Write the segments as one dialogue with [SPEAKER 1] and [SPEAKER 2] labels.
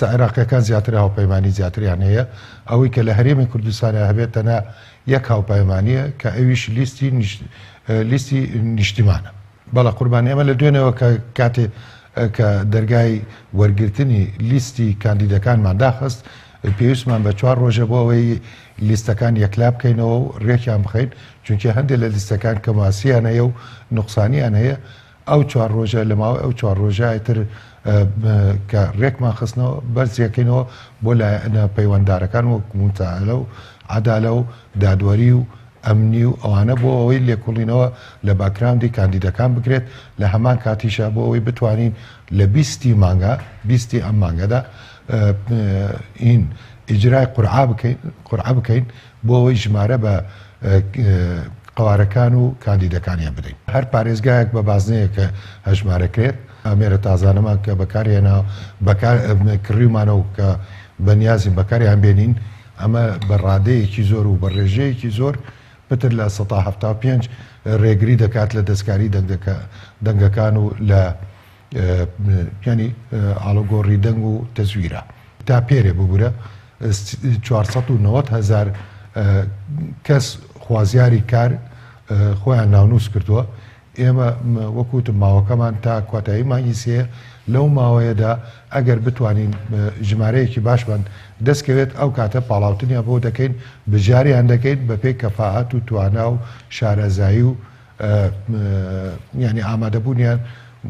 [SPEAKER 1] لیستە عێراقیەکان زیاتر هاوپەیمانی زیاتریان هەیە، ئەوەی کە لە هەرێمی کوردستانا هەبێت تەنها یەک هاوپەیمانیە کە ئەویش لیستی لیستی نیشتیمانە. بەڵێ قوربان ئێمە لە دوێنێوە کە کاتێ کە دەرگای وەرگرتنی لیستی کاندیدەکانمان داخست پێویستمان بە چوار ڕۆژە بۆ ئەوەی لیستەکان یەکلا بکەینەوە و ڕێکیان بخەین چونکە هەندێک لە لیستەکان کەماسیان هەیە و نوقسانیان هەیە ئەو چوار ڕۆژە لە ماوەی ئەو چوار ڕۆژە ئیتر کە ڕێکمان خستنەوە بەرزیەکەینەوە بۆ لایەنە پەیوەندارەکان وەک موتەعەلە و عەدالە و دادوەری و ئەمنی و ئەوانە بۆ ئەوەی لێکوڵینەوە لە باکراوندی کاندیدەکان بکرێت لە هەمان کاتیشا بۆ ئەوەی بتوانین لە بیستی مانگا بیستی ئەم مانگەدا ئین ئیجرای قورعە بکەین قورعە بکەین بۆ ئەوەی ژمارە بە قەوارەکان و کاندیدەکانیان بدەین. هەر پارێزگایەک بە بازنەیەک هەژمارەکرێت. ئامێرە تازانەمان کە بەکارهێنا بەکار کڕیومانە و کە بەنیازین بەکاریان بێنین، ئەمە بە ڕادەیەکی زۆر و بە ڕێژەیەکی زۆر پتر لە 75% ڕێگری دەکات لە دەستکاری دەنگەکان و لە یانی ئاڵوگۆڕی دەنگ و تەزویرە. تا پێرێ ببورە 490 هەزار کەس خوازیاری کار خۆیان ناونووس کردووە. ئێمە وەک وتم ماوەکەمان تا کۆتایی مانگی سێیە، لەو ماوەیەدا ئەگەر بتوانین ژمارەیەکی باشمان دەستکەوێت ئەو کاتە پاڵاوتنیان بۆ دەکەین، بژاریان دەکەین بەپێی کەفائەت و توانا و شارەزایی و یانی ئامادەبوونیان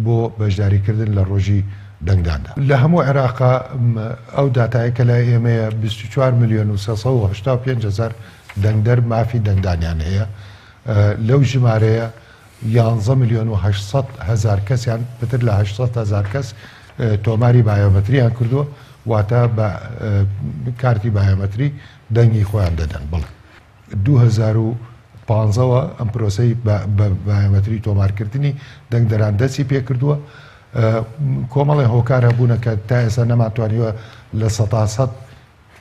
[SPEAKER 1] بۆ بەشداریکردن لە ڕۆژی دەنگداندا. لە هەموو عێراقا ئەو داتایە کە لای ئێمەیە 24 ملیۆن و 385 هەزار دەنگدەر مافی دەنگدانیان هەیە، لەو ژمارەیە یانزە ملیۆن و 800 هەزار کەسیان پتر لە 800 هەزار کەس تۆماری بایۆمەتریان کردووە، واتە بە کارتی بایۆمەتری دەنگی خۆیان دەدەن. بەڵێ. 2015 وە ئەم پرۆسەی بە بایۆمەتری تۆمارکردنی دەنگدەران دەستی پێکردووە. کۆمەڵێ هۆکار هەبوونە کە تا ئێستا نەمانتوانیوە 100%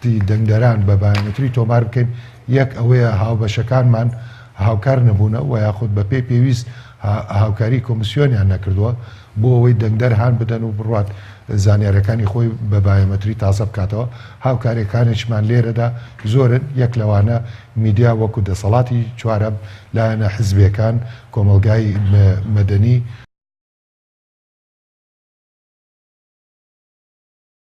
[SPEAKER 1] ی دەنگدەران بە بایۆمەتری تۆمار بکەین، یەک ئەوەیە هاوبەشەکانمان هاوکار نەبوونە و یاخود بەپێی پێویست هاوکاری کۆمسیۆنیان نەکردووە بۆ ئەوەی دەنگدەر هان بدەن و بڕوات زانیاریەکانی خۆی بە بایۆمەتری تازە بکاتەوە، هاوکاریەکانیشمان لێرەدا زۆرن، یەک لەوانە میدیا وەکو دەسەڵاتی چوارەم، لایەنە حزبیەکان، کۆمەڵگای مەدەنی.